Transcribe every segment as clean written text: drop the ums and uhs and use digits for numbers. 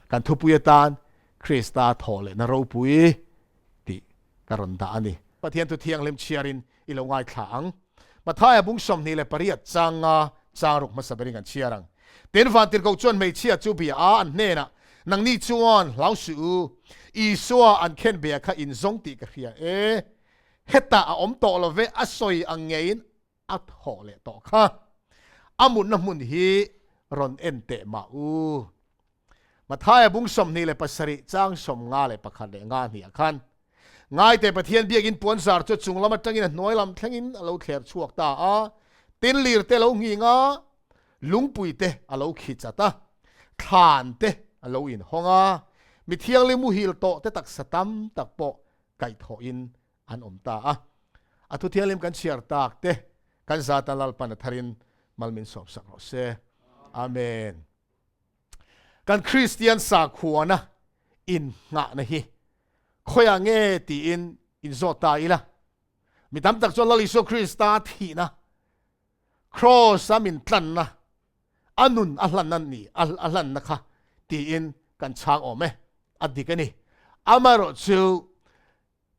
Kan thupui atan Krista thawhlehna ropui tih ka rawn dah a ni. Pathian thu thianghlim chhiarin i lo ngaithla ang. Mathaia bung 28 chang nga chang ruk hmasa berin kan chhiar ang. Tin, vantirhkoh chuan hmeichhia chu bia a an hnenah, Nangni chuan hlau suh u, Isua an khen bia kha in zawng tih ka hria e. Hetah a awm tawh lo ve, a sawi ang ngeiin a thawh leh tawh kha. A mutna hmun hi rawn en teh mah u. Mathaia bung 27 chang 51 leh nga hnih ah khan Ngaite Pathian biakin puanzar chu chung lam atangin a hnuai lam thlengin a lo thler chhuak ta a, tin lir te lo nghing a, lungpui te a lo khi chat a, thlan te a lo inhawng a, mi thianghlim muhil tawh te taksa tam tak pawh kaihthawhin an awm ta a. A thu thianghlim kan chhiar tak te kan zata Lalpan a tharin mal min sawmsak rawh se. Amen. Kan Kristian sakhuana innghahna hi khawiah nge tiin inzawt ta ila, mi tam tak chuan Lal Isua Krista thihna, Kraws-a min tlanna, a nun a hlanna ni, a hlanna kha tiin kan chhang awm e, a dik a ni. Amaherawhchu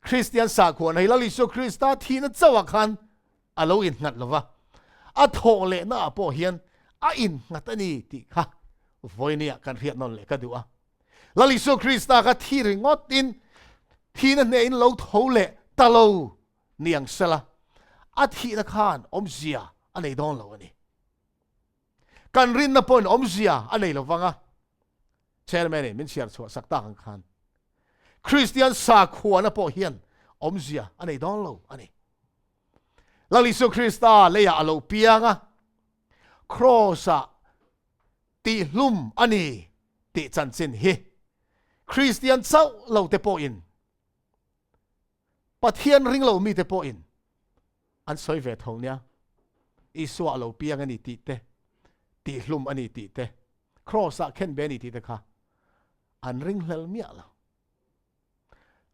Kristian sakhuana hi Lal Isua Krista thihna chauhah khan a lo innghat lo va, a thawh lehnaah pawh hian a innghat a ni tih kha vawinia kan hriat nawn leh ka duh a. Lal Isua Krista kha thi ringawtin thihna hnehin lo tho leh ta lo ni ang sela, a thihna khan awmzia a nei dawn lo a ni. Kan rinna pawhin awmzia a nei lo vang a, Chairman-in min chhiar chhuah sak tak ang khan Kristian sakhuana pawh hian awmzia a nei dawn lo a ni. Lal Isua Krista leiah a lo piang a, Kraws-ah tihhlum a ni tih chanchin hi Kristian chauh lo te pawhin, Pathian ring lo mite pawhin an sawi ve tho nia. Isua a lo piang a ni tih te, tihhlum a ni tih te, Kraws-ah khenbe a ni tih te kha an ringhlel miah lo.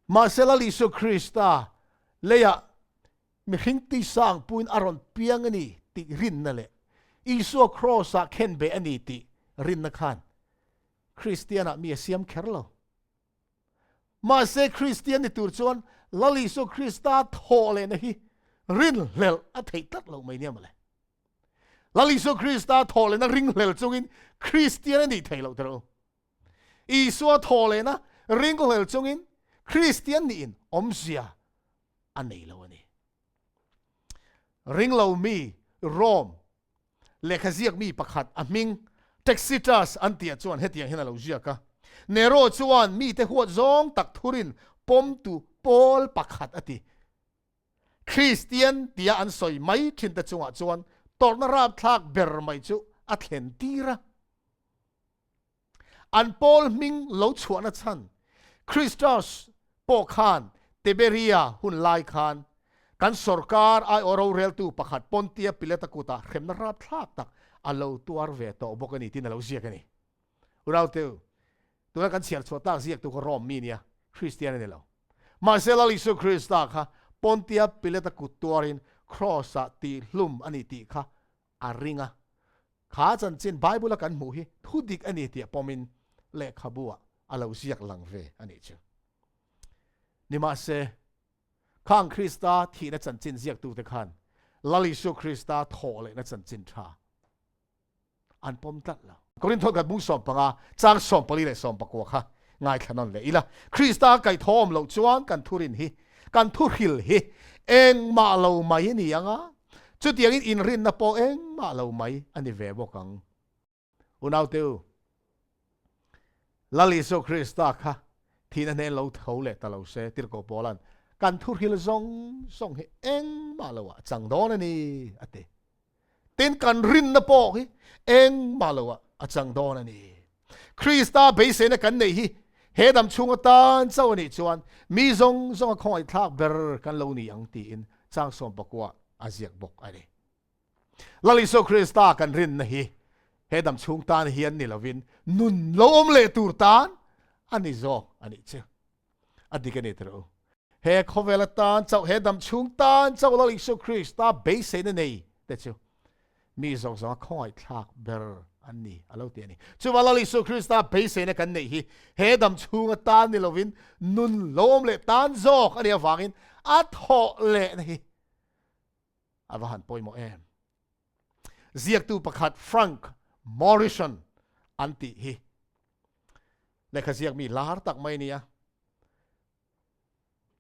Mahse Lal Isua Krista leiah mihring tisang puin a rawn piang a ni tih rinna leh Isua Kraws-ah khenbe a ni tih rinna khan Kristianah mi a siam kher lo. Mahse Kristian ni tur chuan Lal Isua Krista thawh lehna hi rinhlelh a theih tlat lo mai nia mawle. Lal Isua Krista thawh lehna ringhlel chungin Kristian a nih theih loh teh u. Isua thawh lehna ringhlel chungin Kristian niin awmzia a nei lo a ni. Ringlo mi Rome Lehkha ziak mi pakhat a hming Tacitus an tih ah chuan hetiang hian a lo ziak a, Nero chuan mite huat zawng tak thurin pawmtu pawl pakhat a ti. Kristian tia an sawi mai thinte chungah chuan tawrhna rapthlak ber mai chu a thlen tir a. An pawl hming lo chhuahna chhan Christos pawh khan Tiberia hun lai khan kan sorkar aiawh roreltu pakhat Pontia Pilata kutah hremna rapthlak tak a lo tuar ve tawh bawk a ni tiin a lo ziak a ni. Unauteu, tuna kan chhiar chhuah tak ziaktu kha Rome mi nia, Kristian a ni lo. Mahse Lal Isua Krista kha Pontia Pilata kut tuarin Kraws-ah tihhlum a ni tih kha a ring a. Kha chanchin Bible a kan hmuh hi thu dik a ni tih a pawmin lehkhabu ah a lo ziak lang ve a nih chu. Nimahse, khang Krista thihna chanchin ziaktute khan Lal Isua Krista thawh lehna chanchin tha an pawm tlat lo. Korinth khat bung 15 chang 14 leh 19 kha ngaithla nawn leh ila. Krista kaihthawh awm loh chuan kan thurin hi, kan thuhril hi engmah lo mai a ni ang a, Chutiangin inrinna pawh engmah lo mai a ni ve bawk ang. Unaute u, Lal Isua Krista kha thihna hnen lo tho leh ta lo se, Tirhkoh Paula'n kan thuhril zawng zawng hi engmah lo ah a chang dawn a ni, a ti. Tin, kan rinna pawh hi engmah lo ah a chang dawn a ni. Krista beiseina kan neih hi he dam chhung atan chauh a nih chuan mi zawng zawng a khawngaihthlak ber kan lo ni ang tiin chang 19 a ziak bawk a ni. Lal Isua Krista kan rinna hi he dam chhung tan hian ni lovin nun lo awm leh tur tan a ni zawk a nih chu. A dik a ni tawh. He khawvel atan chauh, he dam chhung tan chauh Lal Isua Krista beiseina nei te chu mi zawng zawng a khawngaihthlak ber an ni a lo ti a ni. Chuvang Lal Isua Krista beiseina kan neih hi he dam chhunga tan ni lovin nun lawm leh tan zawk a nih avangin a thawh lehna hi a va han pawimawh em. Ziaktu pakhat Frank Morrison an tih hi lehkha ziak mi lar tak mai a ni a.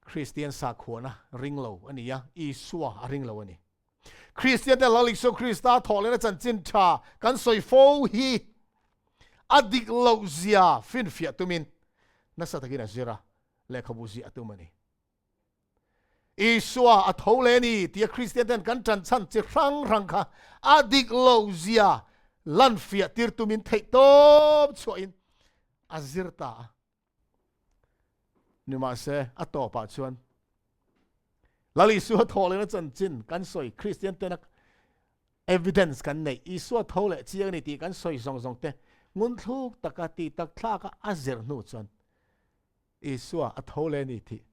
Kristian sakhuana ring lo a ni a, Isua a ring lo a ni. Kristian te Lal Isua Krista thawhlehna chanchin tha kan sawi fo hi a dik loh zia finfiah tumin nasa takin a zir a, lehkhabu ziah a tum a ni. Isua a tho leh a ni tia Kristian ten kan ṭan chhan chi hrang hrang kha a dik loh zia lanfiah tir tumin theihtawp chhuahin a zir ta a. Nimahse, a tawpah chuan Lal Isua thaw lehna chanchin kan sawi Kristian tena evidence kan neih Isua tho leh chiang a ni tih kan sawi zawng zawng te ngunthluk taka tih tak thlaka a zir hnu chuan Isua a tho leh a ni tih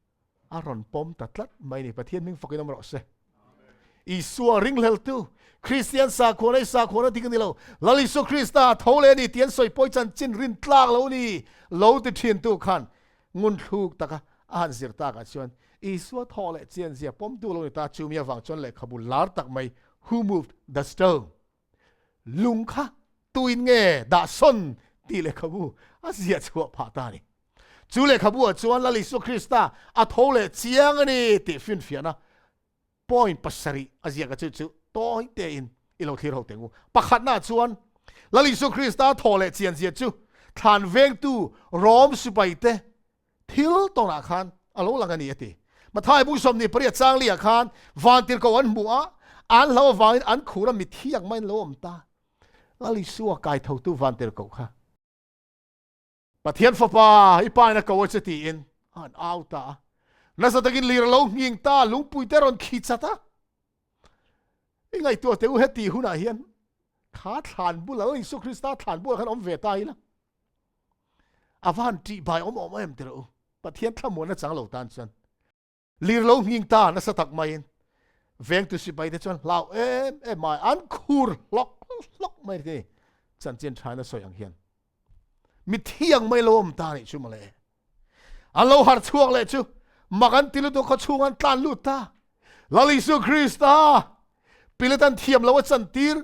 a rawn pawm ta tlat mai ni. Pathian hming fakin awm rawh se. Isua ringhleltu Kristian sakhuana i sakhuana dik a ni lo. Lal Isua Krista a tho leh a ni tih an sawi pawi chanchin rin tlak lo ni lo ti thintu khan ngunthluk taka a han zir takah chuan Isua thaw leh chianzia pawmtu lo ni ta. Chumi avang chuan lehkhabu lar tak mai Who Moved the Stone? Lung kha tuin nge dah sawn tih lehkhabu a ziah chhuah phah ta a ni. Chu lehkhabu ah chuan Lal Isua Krista a tho leh chiang a ni tih finfiahna point pasarih a ziak a, chu chu tawi tein i lo thlir ho teng u. Pakhatna ah chuan Lal Isua Krista a thaw leh chian zia chu thlan vengtu Rom sipaite Thil tawnah khan a lo lang a ni a ti. Mathai bung 28 changli ah khan vantirhkoh an hmu a, an hlo avangin an khur a mitthi ang maiin lo awm ta. Lal Isua kaithotu vantirhkoh kha Pathian Fapa, i pa in a ko a che tiin an au ta a. Nasa takin lir a lo nghing ta, lungpui te a rawn khi chat a. I ngaihtuah teh u heti hunah hian kha thlan bul Lal Isua Krista thlan bulah khan awm ve ta ila. A va han ṭih bai awm awm em tirh u. Pathian thlamuanna chang lo tan chuan lir lo nghing ta nasa tak maiin vengtu sipai te chuan hlau em em mai an khur hlawk hlawk mai ni chanchin thain a sawi ang hian mi thiang mai lo awm ta nih chu mawle. An lo harh chhuak leh chu mak an ti lutuk khaw chhung an tlan lut ta. Lal Isua Krista Pilatan thiam lo a chantir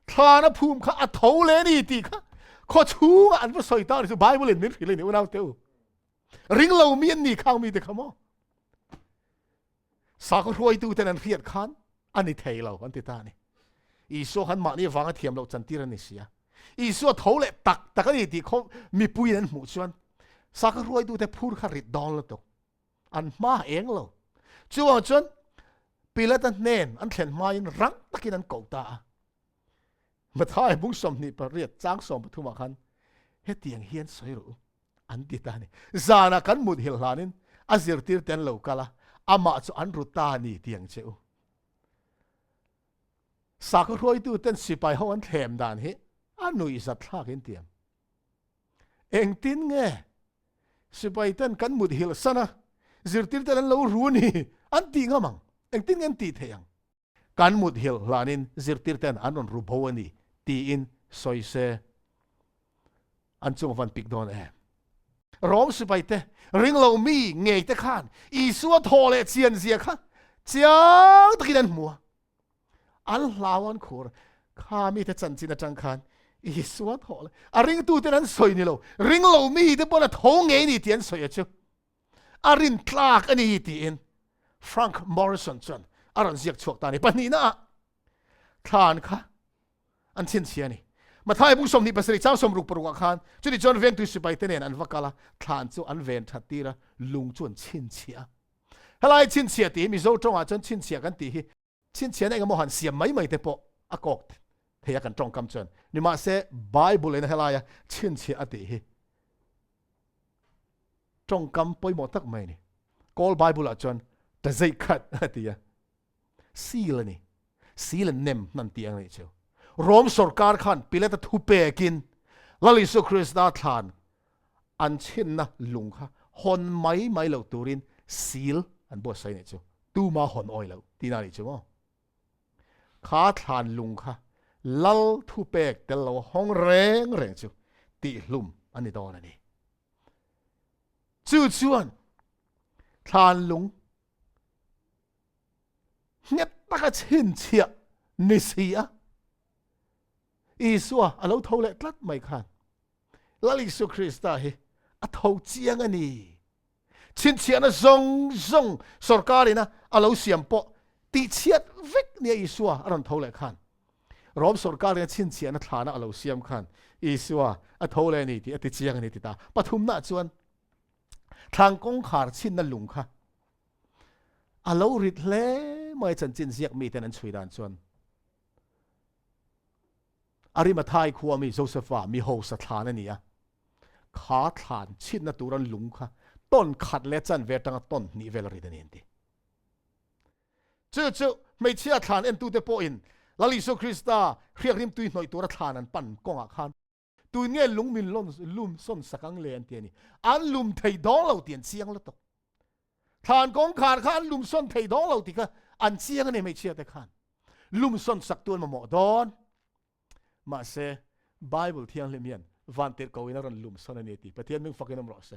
thlan a phum kha a tho leh ni tih kha khaw chhungah an va sawi ta ni chu Bible in min hrilh a ni unau te u. Ring lo mi an ni khang mi te kha maw. Sakhaw hruaitu ten an hriat khan a ni thei lo an ti ta a ni. Isua khan mahni avanga thiam loh chantir a ni si a. Isua tho leh tak tak a ni tih khaw mipuiin an hmuh chuan sakhaw hruaitute phur kha rit dawn lutuk. An hma eng lo. Chuvang chuan Pilata hnen an thlen hmain rang takin an ko ta a. Mathai bung 28 chang 13 ah khan hetiang hian sawi rawh u. An ti ta a ni. Zanah kan muthilh hlanin a zirtirte an lo kal a, amah chu an ru ta a ni ti ang che u. Sakhaw hruaituten sipai ho an thlem dan hi a nuihzat thlak in tiang. Engtin nge sipaiten kan muthilh san a, zirtirten an lo ru a ni an tih ngam ang? Engtin nge an tih theih ang? Kan muthilh hlanin zirtirten an rawn ru bo a ni tiin sawi se an chung a van pik dawn em? Rom sipaite ringlo mi ngei te khan Isua thaw leh chian zia kha chiang takin an hmu a, an hlau an khur. Kha mite chanchin atang khan Isua thaw leh a ringtuten an sawi ni lo, ringlo mite pawn a tho ngei ni tih an sawi a chu. A rin tlak a ni tiin Frank Morrison chuan a rawn ziak chhuak ta a ni. Pahnihna ah thlan kha an chhinchhia a ni. Mathai bung 27 chang 66 ah khan chuti chuan vengtui sipai te nen an va kal a, thlan chu an ven that tir a, lung chu an chhinchhia a. Helai chhinchhia tih hi Mizo tawngah chuan chhinchhia kan tih hi chhinchhiahna engemaw han siam mai mai te pawh a kawk thei a kan tawngkam chuan. Nimahse Bible in helaia chhinchhiah a tih hi tawngkam pawimawh tak mai a ni. Kawl Bible ah chuan ta zei khat a ti a, seal a ni. Seal an nem hnan tih ang nih chu. Rom sorkar khan Pilate thu pekin Lal Isua Krista thlan an chhinna lung kha hawn mai mai lo turin seal an buatsaih nih chu. Tuma hawn awi lo tihna nih chu maw? Kha thlan lung kha. Lal thupek tel lo hawng reng reng chu tihhlum a ni dawn a ni. Chu chuan thlanlung nghet taka chhinchhiah ni si a, Isua a lo tho leh tlat mai khan Lal Isu Krista hi a tho chiang a ni. Chhinchhiahna zawng zawng sorkarina a lo siam pawh tihchhiat vek nia Isua a rawn tho leh khan Rom sorkarina chhinchhiahna thlana a lo siam khan Isua a tho leh a ni tih a ti chiang a ni ti ta. Pathumnaah chuan thlang kawngkhar chhinna lung kha a lo rit hle mai chanchin ziak miten an chhui dan chuan Arimathai khua mi Josefa mi hausa thlan a ni a, kha thlan chhinna tur an lung kha tawn khat leh chanve atanga tawn hnih vel a rit a ni an ti. Chu chu hmeichhia thlan entute pawhin Lal Isua Krista hriakrim tui hnawih tura thlan an pan kawngah khan Tuin nge lung min lum sawn sak ang le an ti a ni. An lum thei dawng lo tih an chiang lutuk. Thlan kawngkhar kha an lum sawn thei dawng lo tih kha an chiang a ni hmeichhia te khan. Lum sawn sak tu an mamawh dawn. Mahse, Bible thianghlim hian vantirhkoh in a rawn lum sawn a ni a ti. Pathian ming fakin awm rawh se.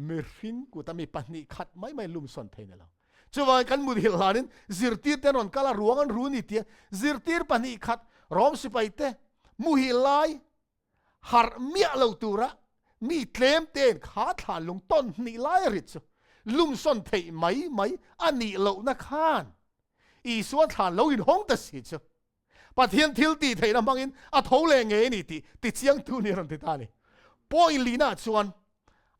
Mihring kuta mi pahnih khat mai mai lum sawn thei ni lo. Chuvangin kan muthilh hlanin zirtirte an rawn kal a, ruang an ru ni tia zirtir pahnih khat Rom sipaite muhil lai harh miah lo tura mi tlem tein kha thlan lung tawn hnih lai a rit chu lumsawn theih mai mai a nih lohna khan Isua thlan lo inhawng ta si chu Pathian thil tih theihna hmangin a tho leh ngei a ni tih tichiangtu ni a rawn ti ta a ni. Point lina chuan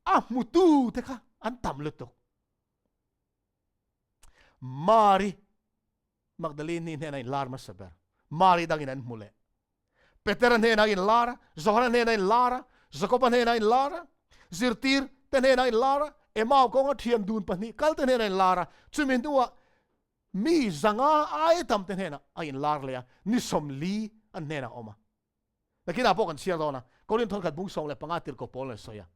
a hmutu te kha an tam lutuk. Mari Magdalene ni hnena inlar hmasa ber. Mari dangin an hmu leh. Petera hnena inlar a, Johana hnena inlar a, Jakoba hnena inlar a, zirtir te hnena inlar a, Emau kawnga thian dun pahnih kal te hnena inlar a, chumi hnuah mi zanga aia tam te hnenah a inlar leh a, ni 40 an hnenah a awm a. Nakinah pawh kan chhiar dawn a, Korinth thawnkhat bung 15 tirhkoh pawl an sawi a.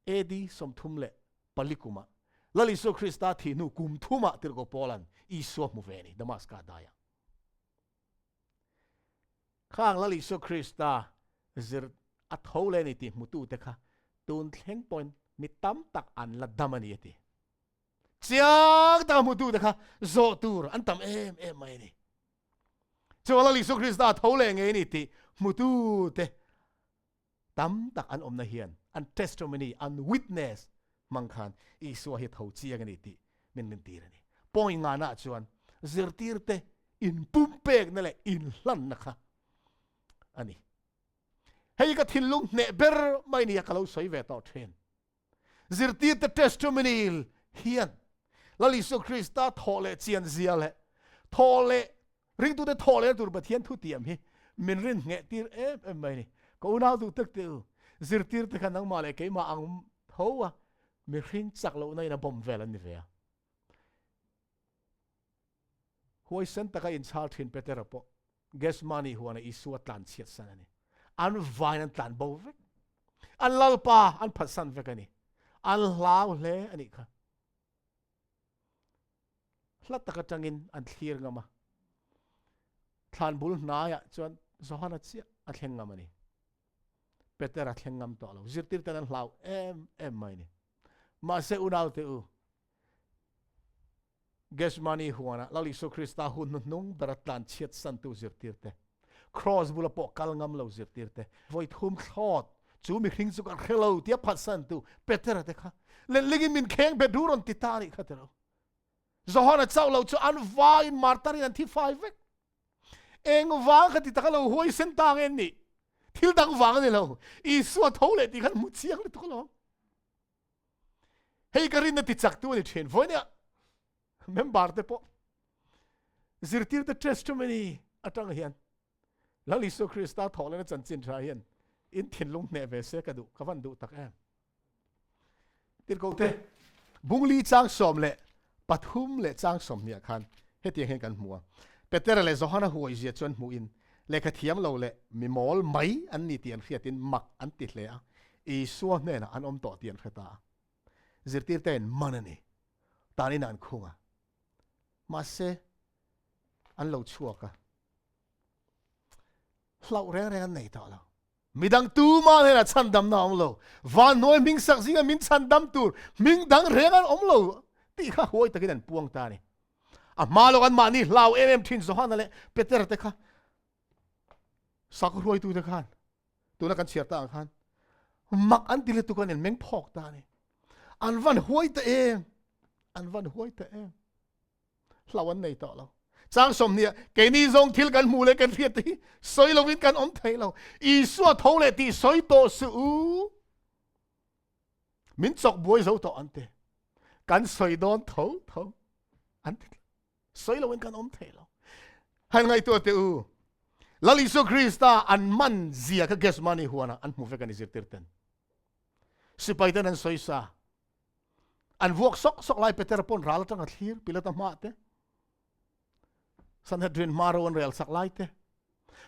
AD 34 kumah Lal Isua Krista thih hnu kum thumah tirhkoh Paula'n Isua hmu ve a ni, Damaska daiah. Khang Lal Isua Krista zir a tho leh a ni tih hmutute kha tun thleng pawhin mi tam tak an la dam a ni a ti. Chiang taka hmutute kha zawh tur an tam em em mai a ni. Chuan Lal Isua Krista a tho leh ngei a ni tih hmutute tam tak an awmna hian an testimony, an witness hmang khan Isua hi tho chiang a ni tih min rintir a ni. Point ngana chuan zirtirte inpumpekna leh inhlanna kha a ni. Hei ka thinlung hneh ber mai nia ka lo sawi ve tawh thin. Zirtirte testimony hian Lal Isua Krista thawh leh chian zia leh thawh leh ringtute thawh lehna tur Pathian thutiam hi min rin ngheh tir em em mai ni. Ka unau duh tak te u, zirtirte kha nangmah leh keimah ang tho a mihring chak lohna in a bawm vel an ni ve a. Huaisen taka inchhal thin Petera pawh Gethsemane huana Isua tlan chhiat san a ni. An vain an tlan bo vek. An lalpa an phatsan vek a ni. An hlau hle a nih kha. Hla tak atangin an thlir ngam a. Thlan bul hnaiah chuan Johana chiah a thleng ngam a ni. Peter a thleng ngam tawh lo. Zirtirten an hlau em em mai a ni. Mahse unaute u, Gethsemane huanah Lal Isua Krista hun hnuhnung bera tlan chhiat santu zirtirte, Kraws bula pawh kal ngam lo zirtirte, vawi thum thlawt chu mihring chu kan hre lo tia phatsantu Petera te kha lehlingin min kheng bet ru rawn ti ta anih kha tiro. Johana chauh lo chu an vaiin martarin an thi fai vek. Eng vang kha ti taka lo huaisen ta nge nih? Thil dang vang a ni lo. Isua tho leh tih khan hmu chiang lutuk alawm. Hei ka rinna ti chak tu a ni thin. Vawinia member te pawh zirtirte testimony atang hian Lal Isua Krista thawhlehna chanchin tha hian in thinlung hneh ve se ka duh ka van duh tak em. Tirhkoh te bungli chang 13 leh chang 20 khan hetiang hian kan hmu a. Petera leh Johana huai zia chuan hmuhin lehkha thiam lo leh mi mawl mai an ni tih an hriatin mak an ti hle a. Isua hnenah an awm tawh tih an hre ta a. Zirtirte'n man a ni. Tanin an khung a. Mahse, an lo chhuak a. Hlauh reng reng an nei tawh lo. Midang tumah hnenah chhandamna a awm lo. Vanhnuai hming sak zinga min chhandam tur hming dang reng an awm lo tih kha huai takin an puang ta a ni. A hma lawk an mahni hlau em em thin Johana leh Petera te kha sakhaw hruaitute khan tuna kan chhiar ta ang khan mak an ti lutuk an inmeng phawk ta a ni. An van huai ta em! An van huai ta em! Hlau an nei tawh lo. Chang 20 keini zawng thil kan hmuh leh kan hriat te hi sawi lovin kan awm thei lo. Isua tho leh tih sawi tawh suh u. Min chawk buai zo tawh an ti. Kan sawi dawn tho tho an ti. Sawi lovin kan awm thei lo. Han ngaihtuah teh u. Lal Isua Krista an man zia kha Gethsemane huanah an hmu vek a ni zirtir ten. Sipai ten an sawi sa. An vuak sawk sawk lai Peter pawn ral atang a thlir Pilata hma te. Sanhedrin hma ro an rel sak lai te.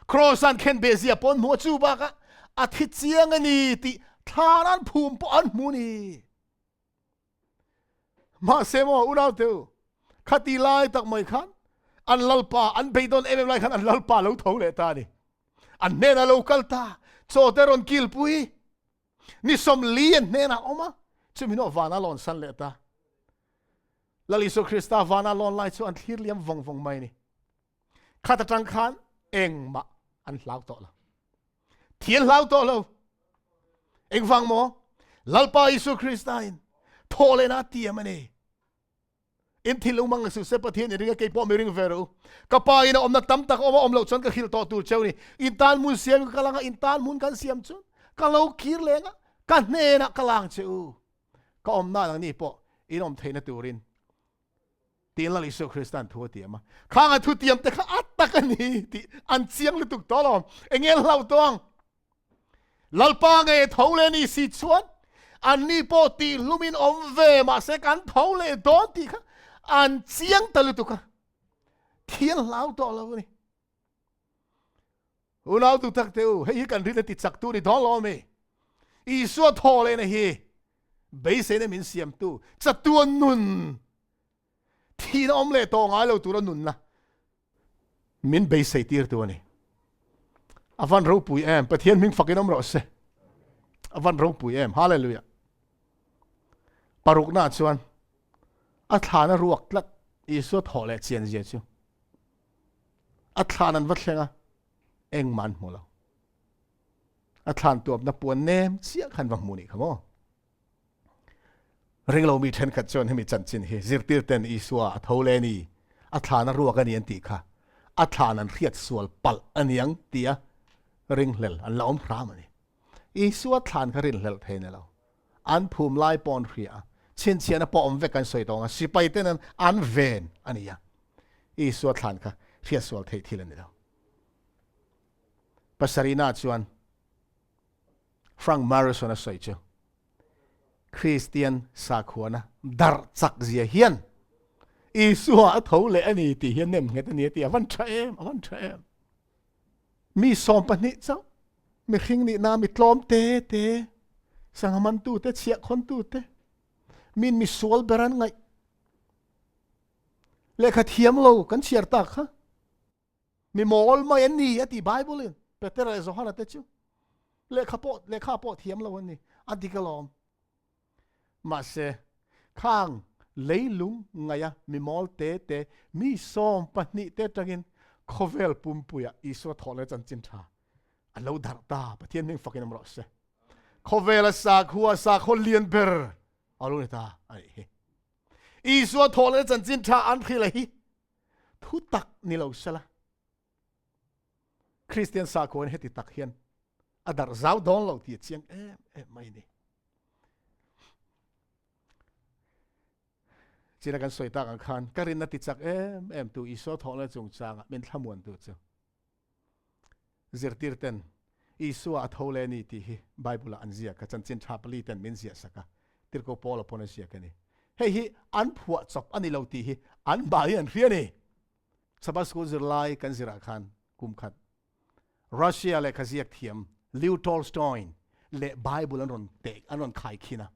Cross an khen be zia pawn hmu a chu baka a thi chiang a ni tih thlan an phum pawh an hmu ni. Mahse maw unau te u, khati lai tak mai khan an lalpa an beidawn em em lai khan an lalpa lo tho leh ta a ni. An hnenah lo kal ta, chaw te rawn kilpui. Ni 40 an hnenah awm a, chumi hnuah vana lawn san leh ta. Lal Isua Krista vana lawn lai chu an thlir liam vawng vawng mai a ni. Khat atang khan engmah an hlau tawh lo. Thi an hlau tawh lo. Engvang maw? Lalpa Isua Krista in thawh lehna a tiam a ni. In thil u mang suh se Pathian i ring a kei pawh mi ring ve rawh u. Ka pa in a awmna tam tak a awm a awm loh chuan ka hrilh tawh tur cheu ni. In tan hmun siam ka lang a, in tan hmun kan siam chuan ka lo kir leng a, ka hnenah ka lang che u. Ka awmna nang ni pawh in awm theihna turin tiin Lal Isua Krista'n thu a tiam a. Khang a thutiam te kha a tak a ni tih an chiang lutuk tawh lo. Enge an hlauh tawh ang? Lalpa nge tho leh ni si chuan anni pawh tihhlumin awm ve mahse kan tho leh dawn tih kha an chiang ta lutuk a. Thi an hlau tawh lo a ni. Unau tu tak te u, hei hi kan rin a ti chak tu ni dawn lo ami? Isua thaw lehna hi beiseina min siamtu chatuan nun thihna awm leh tawh ngai lo tura nunna min beisei tirtu a ni. A van ropui em, Pathian hming fakin awm rawh se. A van ropui em, hallelujah. Parukna chuan a thlana ruak tlat Isua thawh leh chian zia chu. A thlan an va thleng a, engmah an hmu lo. A thlan tuapna puan nem chiah khan va hmu nih kha maw. Ringlomi thenkhat chuan hemi chanchin hi zirtirten Isua a tho le ni, a thlan a ruak a ni an tih kha a thlan an hriat sual palh a niang tia ringhlel an la awm hram a ni. Isua thlan kha rinhlelh thei ni lo. An phum lai pawh an hria a, chhinchhiahna pawh awm vek an sawi tawng a, sipai ten an an ven a ni a. Isua thlan kha hriat sual theih thil a ni lo. Pasarihna chuan Frank Morrison a sawi chu Kristian sakhuana darh chak zia hian Isua a tho leh a ni tih hi a nem nghet a ni a ti a, a van tha em, a van tha em. Mi 12 chauh, mihring nihna mi tlawm te te, sangha mantu te, chhiahkhawntu te, min misual ber an ngaih. Lehkha thiam lo kan chhiar tak kha. Mi mawl mai an ni a ti Bible in Peter leh Johana te chu. Lehkha pawh lehkha pawh thiam lo an ni. A dik alawm. Mahse, khang leilung ngaia mi mawl te te mi 12 te atangin khawvel pumpuiah Isua thawh leh chanchin tha a lo darh ta. Pathian hming fakin awm rawh se. Khawvela sakhua sakhaw lian ber a lo ni ta a nih hi. Isua thawh leh chanchin tha an hrilh a hi thu tak ni lo sela. Kristian sakhaw in heti tak hian a darh zau dawn lo tih a chiang em em mai ni. China kan sawi tak ang khan ka rinna ti chak em em tu Isua thawhna chungchanga min thlamuan tu chu zirtir ten Isua a tho leh ni tih hi Bible ah an ziak a, chanchin tha pali ten min ziah sak a, Tirhkoh Paula pawn a ziak a ni. Hei hi an phuah chawp a ni lo tih hi an mahni an hria a ni. Sabbath School zirlai kan zirah khan kum khat Russia lehkha ziak thiam Leo Tolstoy leh Bible an rawn teh an rawn khai khin a.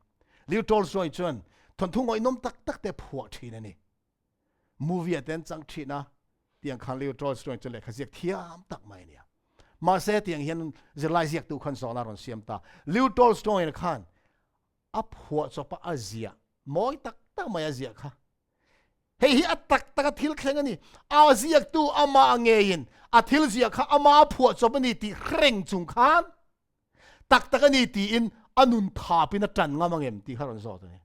Leo Tolstoy chuan thawnthu ngawih-nawm tak tak te phuah thin a ni. Movie ah te an chang thin a, tiang khan Leo Tolstoy chu lehkha ziak thiam tak mai a nia. Mahse tiang hian zirlai ziaktu khan zawhna a rawn siam ta. Leo Tolstoy-a khan a phuahchawpa a ziah mawi tak tak mai a ziah kha. Hei hi a tak taka thil thleng a ni. A ziaktu amah ngeiin a thil ziah kha ama phuahchawp a ni tih hreng chung khan tak tak a ni tiin a nun thapin a tan ngam angem tih kha rawn zawt a ni.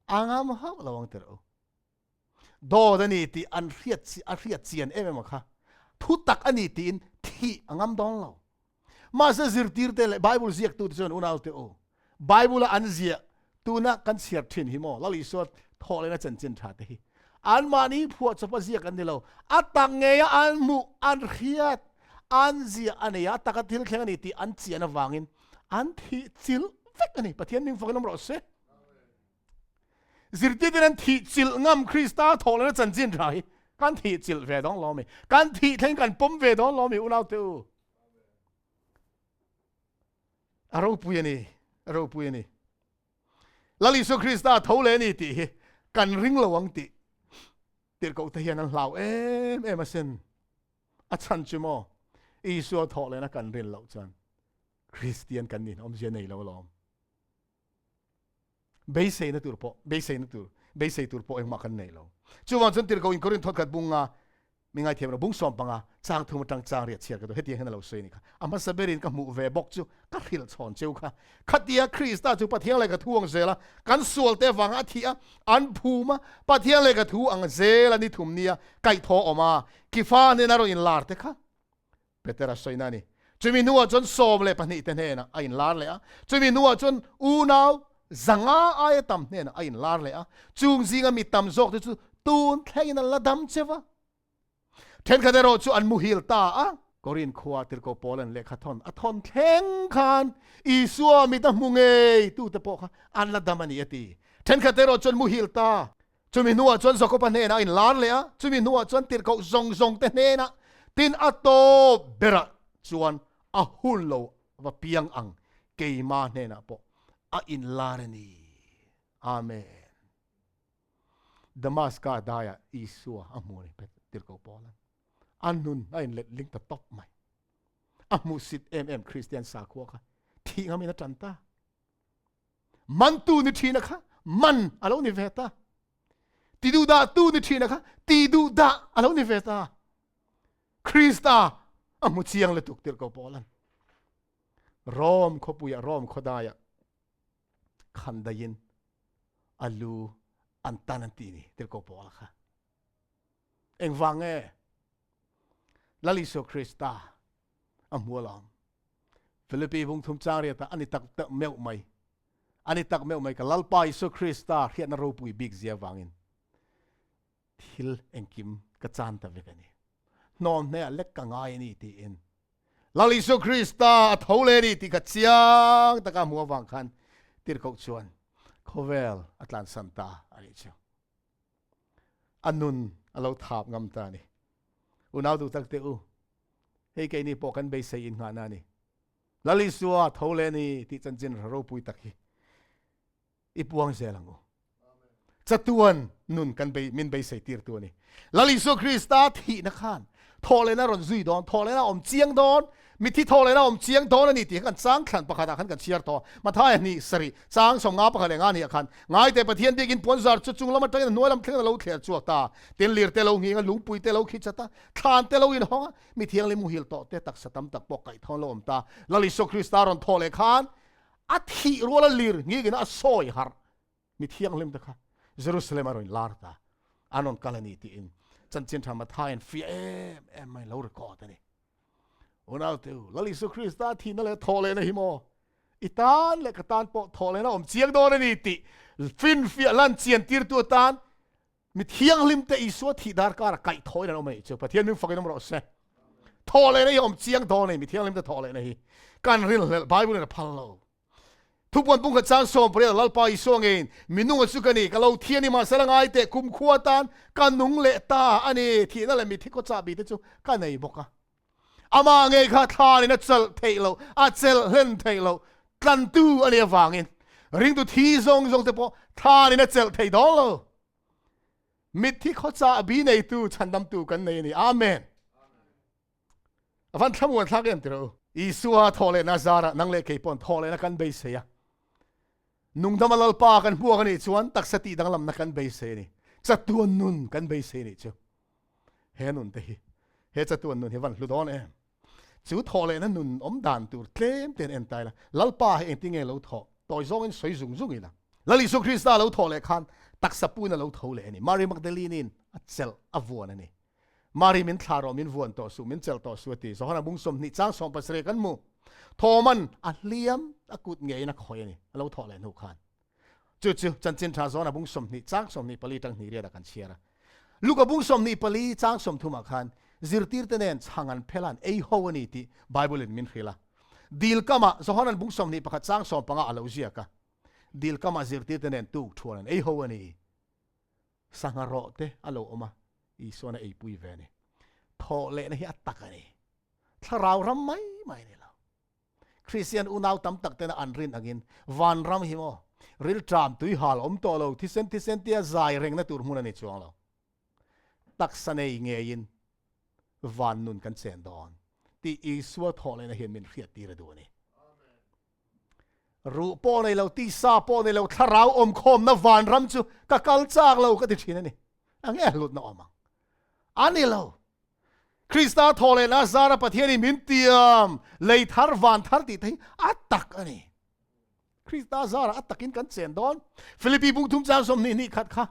A ngam hauh lo ang tirh u. Dawt a ni tih an hriat a hriat chian em em a kha. Thu tak a ni tiin thih a ngam dawn lo. Mahse zirtirte leh Bible ziaktute chuan unaute u, Bible-a an ziah tuna kan chhiar thin hi maw Lal Isua thawhlehna chanchin tha te hi anmahni phuahchawpa ziak an ni lo. A tak ngeia an hmuh, an hriat, an ziah a nei a, a taka thil thleng a ni tih an chian avangin an thih chilh vek a ni. Pathian hming fakin awm rawh se. Zirtirten an thih chilh ngam Krista thawhlehna chanchin tha hi kan thih chilh ve dawn lo mi. Kan thih thleng kan pawm ve dawn lo mi unaute u. A ropui a ni, a ropui a ni. Lal Isua Krista tho leh a ni tih hi kan ring lo ang tih tirhkoh te hian an hlau em em asin. A chhan chu maw Isua thawh lehna kan rin loh chuan Kristian kan nin awmzia nei lo alawm. Beiseina tur pawh, beiseina tur, beisei tur pawh engmah kan nei lo. Chuvang chuan tirhkoh in Korinth thawtkhat bunga mi ngaithiam lo bung sawm panga chang thum atang chang riat chhiar ka duh. Hetiang hian a lo sawi a ni kha. A hmasa berin ka hmuh ve bawk chu ka hrilh chhawn cheu kha. Khatia Krista chu Pathian lehkha thu ang zel a, kan sualte avanga a thih a, an phum a, Pathian lehkha thu ang zel a ni thum nia kaihthawh awm a, Kifa hnena rawn inlar te kha Petera sawina a ni. Chumi hnuah chuan 12 te hnenah a inlar leh a, chumi hnuah chuan unau 500 aia tam hnenah a inlar leh a, chung zinga mi tam zawk te chu tun thlengin an la dam che va. Thenkhat erawh chu an muhil ta a. Korinth khua tirhkoh Paula'n lehkha thawn a thawn thleng khan Isua mit a hmu ngei tute pawh kha an la dam a ni a ti. Thenkhat erawh chu an muhil ta. Chumi hnuah chuan Jakoba hnenah a inlar leh a, chumi hnuah chuan tirhkoh zawng zawng te hnenah tin a tawp berah chuan a hun lo va piang ang keima hnenah pawh a inlar a ni. Amen. Damaska daiah Isua a hmu a ni, tirhkoh Paula'n. A nun a inlet ling ta tawp mai. A hmuhsit em em Kristian sakhua kha thih ngamin a tan ta. Mantu ni ṭhina kha man a lo ni ve ta. Ti duhdahtu ni ṭhina kha ti duhdah a lo ni ve ta. Krista a hmu chiang lutuk tirhkoh Paula'n Rom khawpuiah Rom khawdaiah khandaiin a lu an tan an ti ni tirhkoh Paula kha. Engvang nge? Lal Isua Krista a hmu alawm. Philippi bung thum chang riatah a ni tak tak meuh mai. A ni tak meuh mai ka Lalpa Isua Krista hriatna ropui bik zia vangin thil engkim ka chan ta vek a ni. Hnawm hneah lek ka ngai a ni tiin Lal Isua Krista a tho leh a ni tih kha chiang taka a hmuh avang khan tirhkoh chuan khawvel a tlansan ta a nih chu. A nun a lo thap ngam ta a ni. Unau duh tak teh u, hei keini pawh kan beisei innghahna a ni. Lal Isua tho leh a ni tih chanchin ropui tak hi i puang zel ang u. Chatuan nun kan bei min beisei tirtu a ni. Lal Isua Krista thihna khan thawhlehna rawn zui dawn, thawhlehna awm chiang dawn, mithi thawhlehna awm chiang dawn a ni tih kan chang thlan pakhatah khan kan chhiar tawh a. Mathaia hnih sarih chang 51 leh nga nih ah khan Ngaite Pathian biakin puanzar chu chung lam atangin a hnuai lam thlengin a lo thler chhuak ta. Tin lir te lo nghing a, lungpui te lo khi chat a, thlan te lo inhawng a, mi thianghlim muhil tawh te taksa tam tak pawh kaihthawng lo awm ta. Lal Isua Krista rawn thawh leh khan a thih ruala lir nghingin a sawi harh mi thianghlim te kha Jerusalem a rawn lar ta, an rawn kal a ni tiin chanchin tha Mathaian fiah em em mai lo record a ni. Unaute u, Lal Isua Krista thihna leh thawh lehna hi maw i tan leh ka tan pawh thawh lehna awm chiang dawn a ni tih finfiah lan chian tirtu atan mi thianghlim te Isua thih darkar a kaih thawhin an awm a nih chu. Pathian min fakin awm rawh se. Thawh lehna hi awm chiang dawn a ni, mi thianghlim te thawh lehna hi kan rinhlelh Bible in a phal lo. Thupuan pungkhat chang 18 Lalpa Isua ngeiin, Mi nunga chu ka ni, ka lo thi a ni, mahsela ngai teh, kumkhua atan ka nung leh ta a ni, thihna leh mitthi khaw chahbi te chu ka nei bawk a. Amah ngei kha thlanin a chalh theih loh, a chelh hlen theih loh, tlantu a nih avangin ringtu thi zawng zawng te pawh thlanin a chelh thei dawn lo. Mitthi khaw chahbi neitu chhandamtu kan nei a ni. Amen. A van thlamuan thlak em tiro. Isua thawhlehna zarah nang leh kei paw'n thawhlehna kan beisei a. Nungdama Lalpa kan hmuak a nih chuan taksa tih danglamna kan beisei a ni. Chatuan nun kan beisei a nih chu. He nun te hi, he chatuan nun hi van hlu dawn em? Chu thawhlehna nun awm dan tur tlem te an en tai la. Lalpa hi engtin nge lo thawh? Tawi zawngin sawi zung zung ila. Lal Isua Krista lo thawh leh khan taksa puin a lo tho leh a ni. Mary Magdalene-in a chelh a vuan a ni. Mary min thlah rawh, min vuan tawh suh, min chelh tawh suh a ti. Johana bung 20 chang 17 kan hmu. Thawman a hliam a kut ngeiin a khawih a ni, a lo thawh leh hnu khan. Chu chu chanchin tha Johana bung 20 chang 24 tang hnih riatah kan chhiar a. Luka bung 24 chang 30 ah khan zirtirte nen chhang an phel a, an ei ho a ni tih Bible in min hrilh a. Dil kamah Johana'n bung 21 chang 15 a lo ziak a. Dil kamah zirtirte nen tuk thuan an ei ho a ni. Sangha rawh te a lo awm a, Isuan a eipui ve a ni. Thawh lehna hi a tak a ni. Thlarau ram mai mai a ni lo. Kristian unau tam tak tena an rin angin vanram hi maw rilṭam tuihal awm tawh lo, thisen thisen tia zai rengna tur hmun a ni chuang lo. Taksa nei ngeiin van nun kan chen dawn tih Isua thawh lehna hian min hriattir a duh a ni. Ruh pawh nei lo, tisa pawh nei lo, thlarau awmkhawmna vanram chu ka kal chak lo ka ti thin a ni. A nge hlutna awm ang? A ni lo. Krista thaw leh Lazara Pathianin min tiam lei thar van thar tih te hi a tak a ni. Krista zara a takin kan chen dawn. Philippi bung thum chang 20 hnih khat kha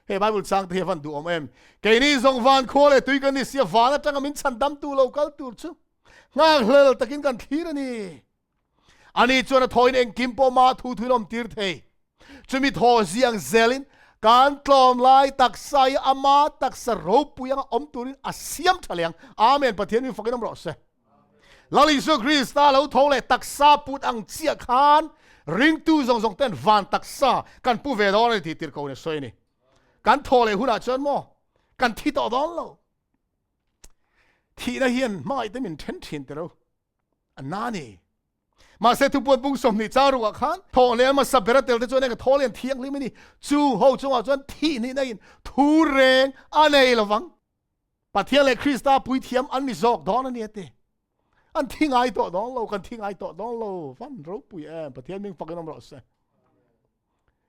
he Bible chang te hi a van duhawm em. Keini zawng van khua leh tui kan ni sia van atanga min chhan dam tu lo kal tur chu nghakhlel takin kan thlir a ni. Ani chuan a thawin engkim pawh mah thu thuin awm tir thei. Chumi thaw ziang zelin kan tlawm lai taksa hi ama taksa ropui anga awm turin a siam tha leh ang. Amen. Pathian min fakin awm rawh se. Lal Isua Krista lo tho leh taksa put ang chiah khan ringtu zawng zawng ten van taksa kan pu ve dawn a ni tih tirhkoh in a sawi a ni. Kan thaw leh hunah chuan maw kan thi tawh dawn lo. Thihna hian hmangaihte min then thin tiro. A na ni. Mahse thupuan bung 20 chang rukah khan thawh leh hmasa ber a tel te chuan eng thaw lian thianghlim a ni. Chu ho chungah chuan thih nihna in thu reng a nei lovang. Pathian leh Krista puithiam an ni zawk dawn a ni a ti. An thi ngai tawh dawn lo, kan thi ngai tawh dawn lo. Van ropui em, Pathian ming fakin awm rawh se.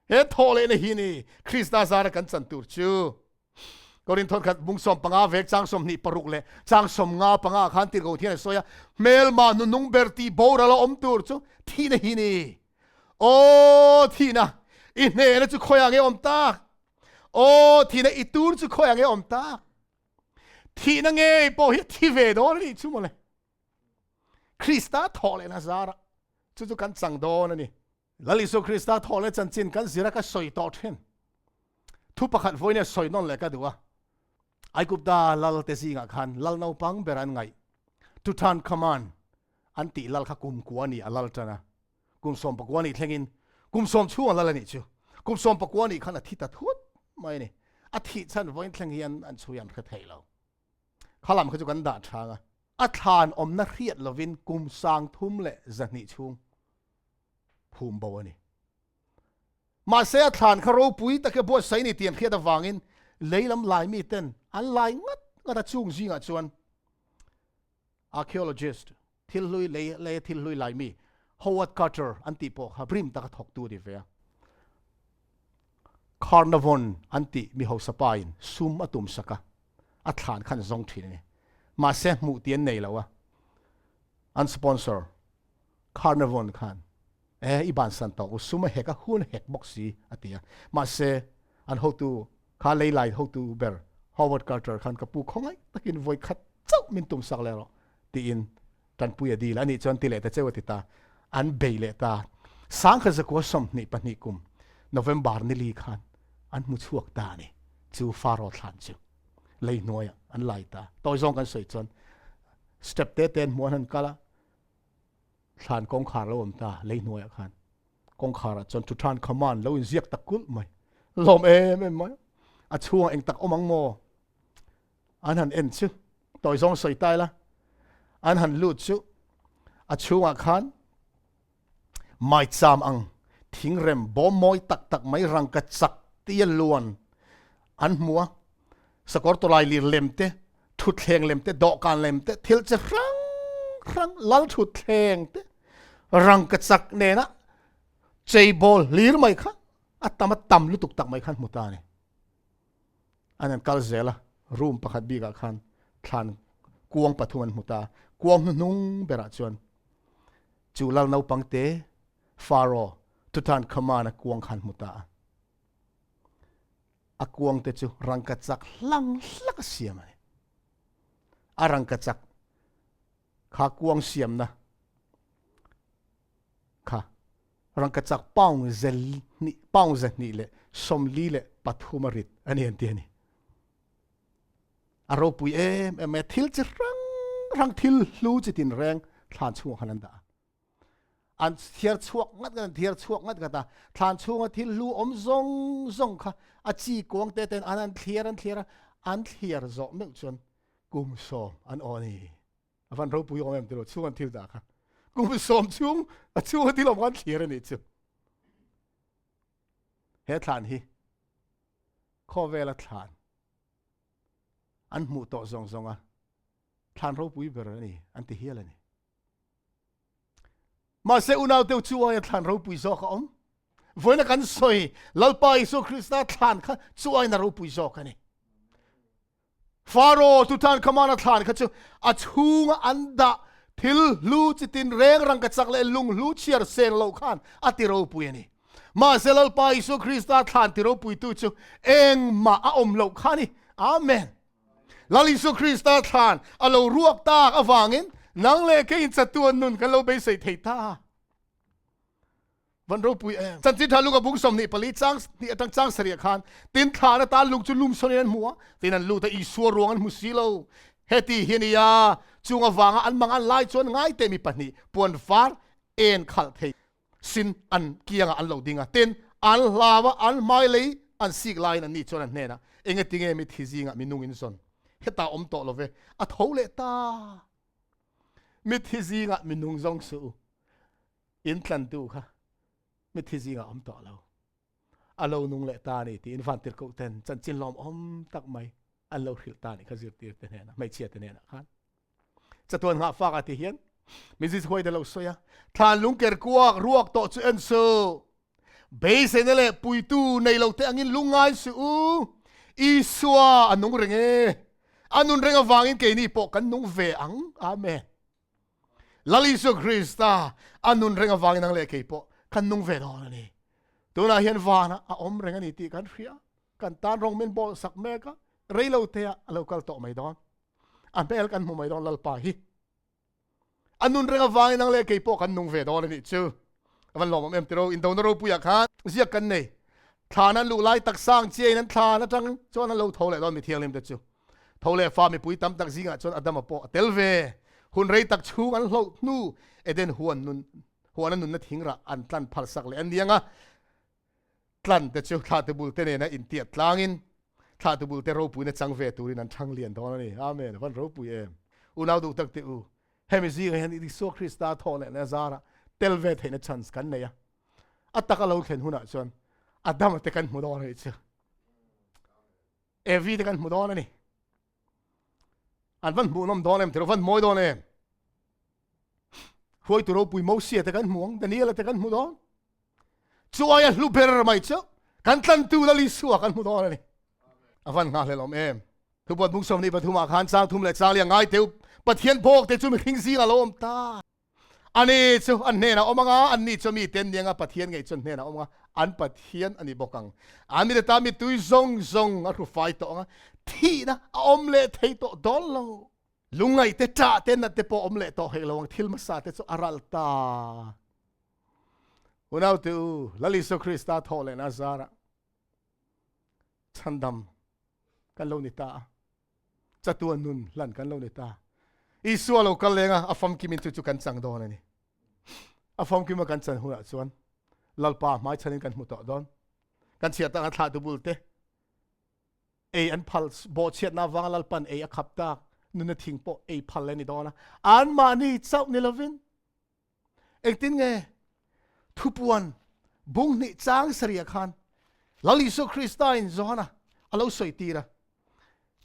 He thawh lehna hi ni Krista zara kan chan tur chu. Korinthon khat bung 15 vek chang 26 leh chang 55 khan tirhkoh thian a sawi a, hmelma nunung ber tih boral a awm tur chu thihna hi ni. Aw thihna, i hnehna chu khawiah nge awm tak? Aw thihna, i tur chu khawiah nge awm tak? Thihna ngei pawh hi a thi ve dawn a nih chu mawle. Krista thawh lehna zara chu chu kan chang dawn a ni. Lal Isua Krista thawh leh chanchin kan zira ka sawi tawh thin. Thu pakhat vawiin a sawi nawn leh ka duh a. Aigupta lal te zingah khan lal naupang ber an ngaih Tutankhamun an tih lal kha kum kua ni a lal tan a. Kum 19 nih thlengin kum sawm chhung a lal a nih chu. Kum 19 nih khan a thi ta thut mai a ni. A thih chhan vawiin thleng hian an chhui an hre thei lo. Kha lam kha chu kan dah thang a. A thlan awmna hriat lovin kum 3200 chhung phum bo a ni. Mahse a thlan kha ropui taka buatsaih ni tih an hriat avangin lei lam lai mi ten an lai ngat ngat a chung zingah chuan archaeologist thil hlui lei lei thil hlui lai mi Howard Carter an tih pawh kha brim taka thawktu a ni ve a. Carnarvon an tih mi hausa pa in sum a tum sak a, a thlan khan zawng thin a ni. Mahse hmuh tih an nei lo a, an sponsor Carnarvon khan e i bansan tawh u sum a hek a hun a hek bawk si a ti a. Mahse an hotu kha lei lai hotu ber Howard Carter khan ka pu khawngaih takin vawi khat chauh min tum sak leh rawh tiin tanpui a dil a nih chuan ti leh ta cheu a ti ta. An bei leh ta. 1922 kum November nili khan an hmu chhuak ta a ni. Chu Pharaoh thlan chu lei hnuaiah an lai ta. Tawi zawng kan sawi chuan step te te an hmuh an han kal a. Thlan kawngkhar lo awm ta lei hnuaiah khan kawngkharah chuan Tutankhamun lo inziak tak kulh mai. Lawm em em mai. A chhungah eng tak awm ang maw? An han en chu tawi zawng sawi ta ila. An han lut chu a chhungah khan maicham ang thingrem bawm mawi tak tak mai rangka chak tia luan an hmu a. Sakawr tawlai lir lem te, thutthleng lem te, dawhkan lem te, thil chi hrang. hrang lalthutthleng te rangkachak nena cheibawl hlir mai kha a tam a tam lutuk tak mai khan hmu ta a ni. An an kal zel a, room pakhat bikah khan thlan kuang pathum an hmu ta a, kuang hnuhnung berah chuan chu lal naupang te Pharaoh Tutankhamun-a kuang khan hmu ta a. A kuang te chu rangkachak hlang hlak a siam a ni. A rangkachak kha kuang siamna kha rangkachak pound zel hnih pound 243 a rit a ni an ti a ni. A ropui em em mai a, thil chi hrang hrang thil hlu chi tin reng thlan chhungah khan an dah a. An thiar chhuak ngat ngat an thiar chhuak ngat ngat a, thlan chhunga thil hlu awm zawng zawng kha a chi kuang te ten an an thliar an thliar a, an thliar zawh meuh chuan kum sawm an aw a ni. A van ropui awm em tiraw chhung an thil dah kha. Kum sawm chhung a chhung a thil awm khan thlir a nih chu. He thlan hi khawvela thlan an hmuh tawh zawng zawng a thlan ropui ber a ni an ti hial a ni. Mahse unau deuh chu aia thlan ropui zawk a awm. Vawiina kan sawi Lalpa Isua Krista thlan kha chu aiin a ropui zawk a ni. Faro Tutankhamana thlan kha chu a chhunga an dah thil hlu chitin reng rangkachak leh lunghlu chhiar sen loh khan a ti ropui a ni. Mahse Lalpa Isua Krista thlan ti ropuitu chu engmah a awm loh kha a ni. Amen. Lal Isua Krista thlan a lo ruak tak avangin nang leh keiin chatuan nun kan lo beisei thei ta. Van ropui em. Chanchin tha Luka bung 24 chang hnih atang chang sarih khan tin thlan atan lung chu lum sawn in an hmu a, tin an lut a Isua ruang an hmu si lo. Heti hi a ni a, chung avanga an mang an lai chuan ngai te mi pahnih puan var en khalh thei sin an kiangah an lo ding a, tin an hlau a, an hmai lei an sik laiin anni chuan an hnenah, Engatinge mi thi zingah mi nung in zawn? Hetah awm tawh lo ve, a tho leh ta. Mi thi zingah mi nung zawng suh u. In tlantu kha mithi zingah awm tawh lo. A lo nung leh ta a ni tiin vantirhkoh ten chanchin lawmawm tak mai an lo hrilh ta a nih kha zirtir te hnenah, hmeichhia te hnenah khan. Chatuan nghahfak ah ti hian Mrs. Huaida lo sawi a, thlan lungker kuak ruak tawh chu en suh. Beiseina leh puitu nei lo te angin lungngai suh u. Isua a nung reng e. A nun reng avangin keini pawh kan nung ve ang. Amen. Lal Isua Krista a nun reng avangin nang leh kei pawh kan nung ve dawn a ni. Tunah hian vanah a awm reng a ni tih kan hria. Kan tan rawng min bawl sak mek a, rei lo te ah a lo kal tawh mai dawn. A hmel kan hmu mai dawn Lalpa hi. A nun reng avangin nang leh kei pawh kan nung ve dawn a nih chu. A van lawmawm em tiro, indona ropuiah khan ziak kan nei. Thlan an luh lai tak sang chiain an thlan atang chuan an lo tho leh dawn mi thianghlim te chu. Tho leh fa mipui tam tak zingah chuan Adama pawh a tel ve. Hun rei tak chhung an hloh hnu Eden huan nun huana nunna thingrah an tlan phalsak leh an niang a. Tlan te chu thlahtu bul te nena intiat tlangin thlahtu bul te ropuina chang ve turin an thang lian dawn a ni. Amen. A van ropui em. Unau duh tak te u, hemi zingah hian Isua Krista thawh leh leh zarah tel ve theihna chance kan nei a. A tak a lo thlen hunah chuan Adama te kan hmu dawn a nih chu. Evi te kan hmu dawn a ni. An van hmuhnawm dawn em tiraw, van mawi dawn em. Hruaitu ropui Mosia te kan hmu ang, Daniela te kan hmu dawn. Chu aia hlu ber mai chu kan tlantu Lal Isua kan hmu dawn a ni. A van nghahhlelh awm em. Thubuat bung 23 ah khan chang thum leh chang lian ngai teu Pathian bawk te chu mihring zingah lo awm ta. Ani chu an hnenah awm anga, anni chu mite an ni anga, Pathian ngei chu an hnenah awm anga, an Pathian a ni bawk ang. An mite tan mittui zawng zawng a hrufai tawh anga, thihna a awm leh thei tawh dawn lo. Lungngaih te, ṭah te, nat te pawh awm leh tawh hek lo ang, thil hmasa te chu a ral ta. Unaute u, Lal Isua Krista thawh lehna zarah chhandam kan lo ni ta a. Chatuan nun hlan kan lo ni ta. Isua lo kal leng a, a famkimin chu chu kan chang dawn a ni. A famkima kan chan hunah chuan Lalpa hmaichhanin kan hmu tawh dawn. Kan chhiat tak an thlahtu bul te ei an phal bawhchhiatna avanga Lalpan ei a khap tak nuna thing pawh ei phal a ni dawn a. Anmahni chauh ni lovin Engtin nge thupuan bung hnih chang sarih khan Lal Isua Krista in Johana a lo sawi tir a.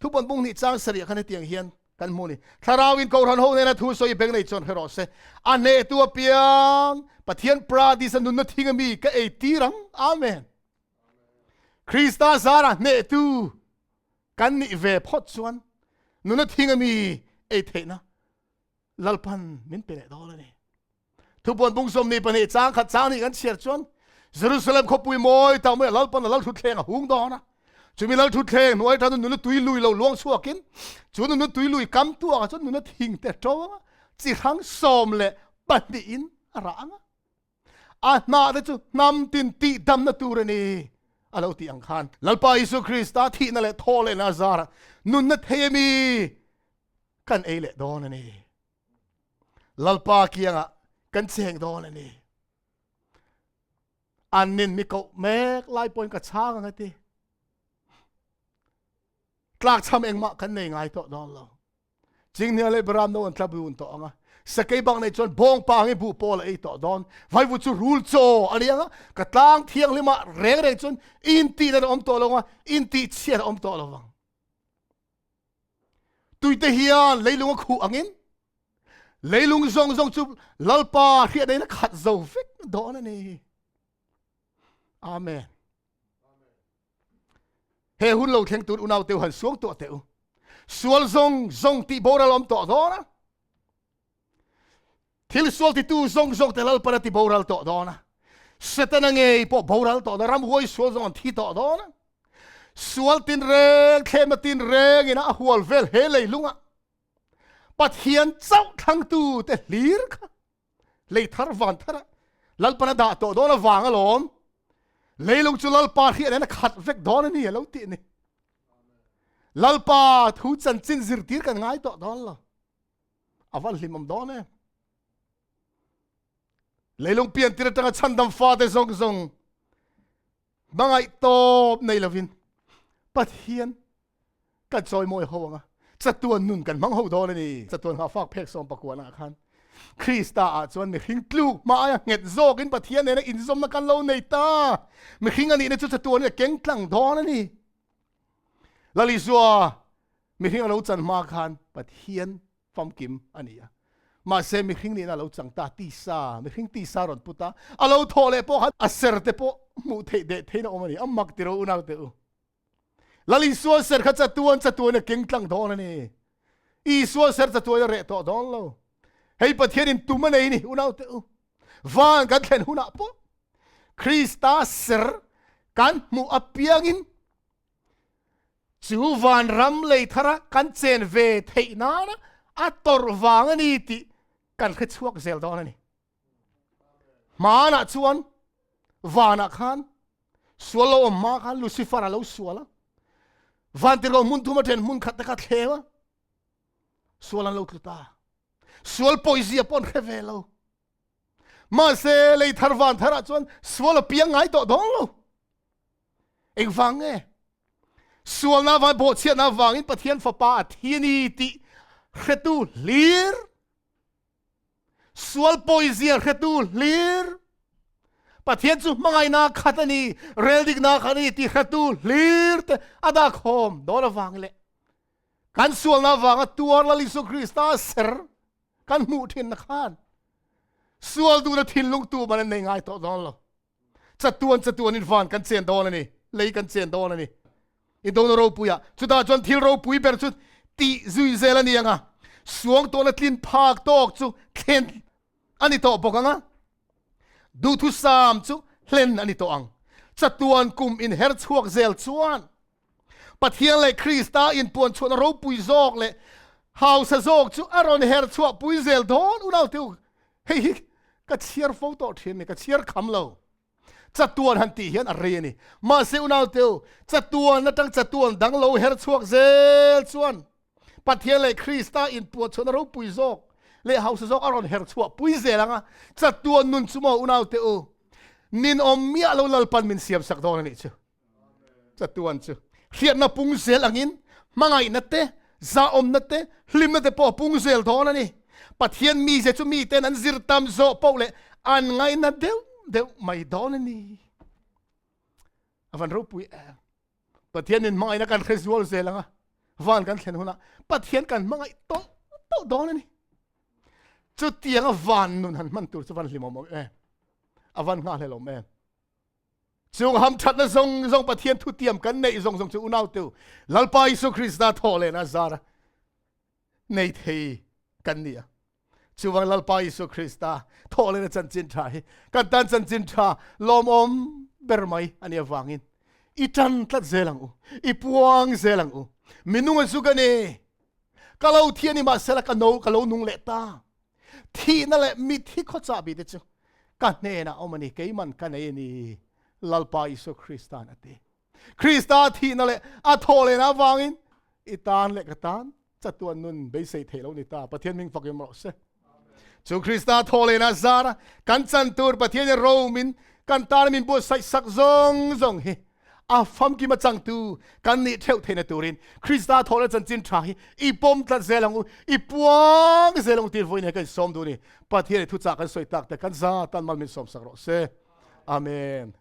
Thupuan bung hnih chang sarih khan hetiang hian Kan hmu ni. Thlarauin Kohhran ho nena thu sawi beng nei chuan hre rawh se. A hnehtu apiang Pathian Paradis a nunna thing a mi ka ei tir ang. Amen. Krista zara hnehtu kan nih ve phawt chuan nunna thing a mi ei theihna Lalpan min pe leh dawn a ni. Thupuan bung 22 chang khat chang nih kan chhiar chuan Jerusalem khawpui mawi tak mai Lalpan a lal thutthleng a hung dawn a. Chumi lal thutthleng hnuai tan nuna tui lui lo luang chhuakin chu nuna tui lui kam tuakah chuan nuna thing te ṭo anga chi hrang 12 in a rah anga. A hnah te chu hnam tin tih damna tur a ni a lo tih ang khan Lalpa Isu Krista thihna leh thawh lehna a zarah nunna thei a mi kan ei leh dawn a ni. Lalpa kiangah kan cheng dawn a ni. An nin mi koh mek lai pawhin ka chhang ang a ti. Tlakchham engmah kan nei ngai tawh dawn lo. Chinghnia leh Beram no an tla bun tawh ang a. Sakei bak nei chuan bawngpa angin buh pawl a ei tawh dawn. Vaivu chu rul chaw a ni ang a. Ka tlang thianghlimah reng reng chuan intihna a awm tawh lo ang a, intihchhiat a awm tawh lo vang. Tuite hian leilung a khuh angin leilung zawng zawng chu Lalpa hriatna in a khat zo vek dawn a ni. Amen. He hun lo thleng tur unau teu han suang tawh teh u. Sual zawng zawng tih boral awm tawh dawn a. Thil sual titu zawng zawng te Lalpan a ti boral tawh dawn a. Setana ngei pawh boral tawh dawn, ramhuai sual zawng an thi tawh dawn a. Sual tinreng, thlemna tinreng ina a hual vel he leilunga Pathian chauh thlangtu te hlir kha lei thar van thar a Lalpan a dah tawh dawn avang alawm. Leilung chu Lalpa hriat hian a khat vek dawn a ni a lo tih ni. Lalpa thu chanchin zirtir kan ngai tawh dawn lo. A van hlimawm dawn em. Leilung pian tir atanga chhandam fate zawng zawng hmangaih tawp nei lovin Pathian kan chawimawi ho anga chatuan nun kan hmang ho dawn a ni. Chatuan nghahfak phek sawm pakuanah khan Krista ah chuan mihring tluk hma aia nghet zawkin Pathian nena inzawmna kan lo nei ta. Mihring a nihna chu chatuan in a keng tlang dawn a ni. Lal Isua mihring a lo chan hma khan Pathian famkim a ni a. Mahse mihring nihna a lo chang ta, tisa, mihring tisa rawn put a, a lo thawh leh pawh khan a ser te pawh hmuh theih deh theihna awm a ni. A mak tiro unau te u. Lal Isua ser kha chatuan chatuan a keng tlang dawn a ni. Isua ser chatuan a reh tawh dawn lo. Hei Pathian in tum a nei ni unau te u. Van kan thlen hunah pawh Krista ser kan hmuh apiangin Chu vanram lei thara kan chen ve theih nana a tawrh vang a ni tih kan hre chhuak zel dawn a ni. Hmanah chuan vanah khan sual lo awm hma khan Lucifer a lo sual a, vantirhkoh hmun thum a then hmun khat te kha thleng a, sual an lo tlu ta. Sual pawizia pawh an hre ve lo. Mahse lei thar van tharah chuan sual a piang ngai tawh dawn lo. Engvang nge? Sualna avang bawhchhiatna avangin Pathian fapa a thi a ni tih hretu hlir, sual pawizia hretu hlir, Pathian chu hmangaihna khat a ni, reldikna khat a ni tih hretu hlir te a dah khawm dawn avang leh kan sualna avanga tuar Lal Isua Krista ser kan hmuh thinna khan sual duhna thinlung tu man an nei ngai tawh dawn lo. Chatuan chatuan in van kan chen dawn a ni, lei kan chen dawn a ni. Indona ropuiah chutah chuan thil ropui ber chu tih zui zel a ni ang a, suangtawhna tlin phak tawk chu thlen a ni tawh bawk ang a, duhthusam chu hlen a ni tawh ang. Chatuan kum inher chhuak zel chuan Pathian leh Krista inpuanchhuahna ropui zawk leh hausa zawk chu a rawn her chhuah pui zel dawn unau te u. Hei hi ka chhiar fo tawh thin ni, ka chhiar kham lo. Chatuan han tih hian a rei a ni. Mahse unau te u, chatuan atang chatuan dang lo her chhuak zel chuan Pathian leh Krista inpuanchhuahna ropui zawk leh hausa zawk a rawn her chhuah pui zel ang a, chatuan nun chu maw unau te u, ninawm miah lo Lalpan min siamsak dawn a nih chu. Chatuan chu hriatna pung zel angin hmangaihna te, zahawmna te, hlimna te pawh a pung zel dawn a ni. Pathian mize chu miten an zir tam zawh poh leh an ngaihna deuh deuh mai dawn a ni. A van ropui em. Pathianin hmangaihna kan hre zual zel ang a. Van kan thlen hunah Pathian kan hmangaih tawlh tawlh dawn a ni. Chutianga van nun han hman tur chu van hlimawm awm em? A van nghahhlel awm em? Chung hamthatna zawng zawng Pathian thutiam kan neih zawng zawng chu unautu Lalpa Isu Krista thawh lehna zara nei thei kan ni a. Chuvang Lalpa Isu Krista thawh lehna chanchin tha hi kan tan chanchin tha lawmawm ber mai a nih avangin i tan tlat zel ang u, i puang zel ang u. Minung a zu ka ni, ka lo thi a ni mahsela ka no ka lo nung leh ta. Thihna leh mitthi khawchahbi te chu ka hnenah awm a ni, keiman ka nei a ni, Lalpa Isua Krista'n a ti. Krista thihna leh a thawh lehna avangin i tan leh ka tan chatuan nun beisei theih lo ni ta. Pathian hming fakin rawh se. Chu Krista thawh lehna zara kan chan tur Pathian ro min kan tan min buatsaih sak zawng zawng hi a famkim a changtu kan nih theuh theihna turin Krista thawhna chanchin tha hi i pawm tlat zel ang u, i puang zel ang u tih vawiin he kan sawm duh a ni. Pathian i thuchah kan sawi tak te kan za tan mal min sawmsak rawh se. Amen.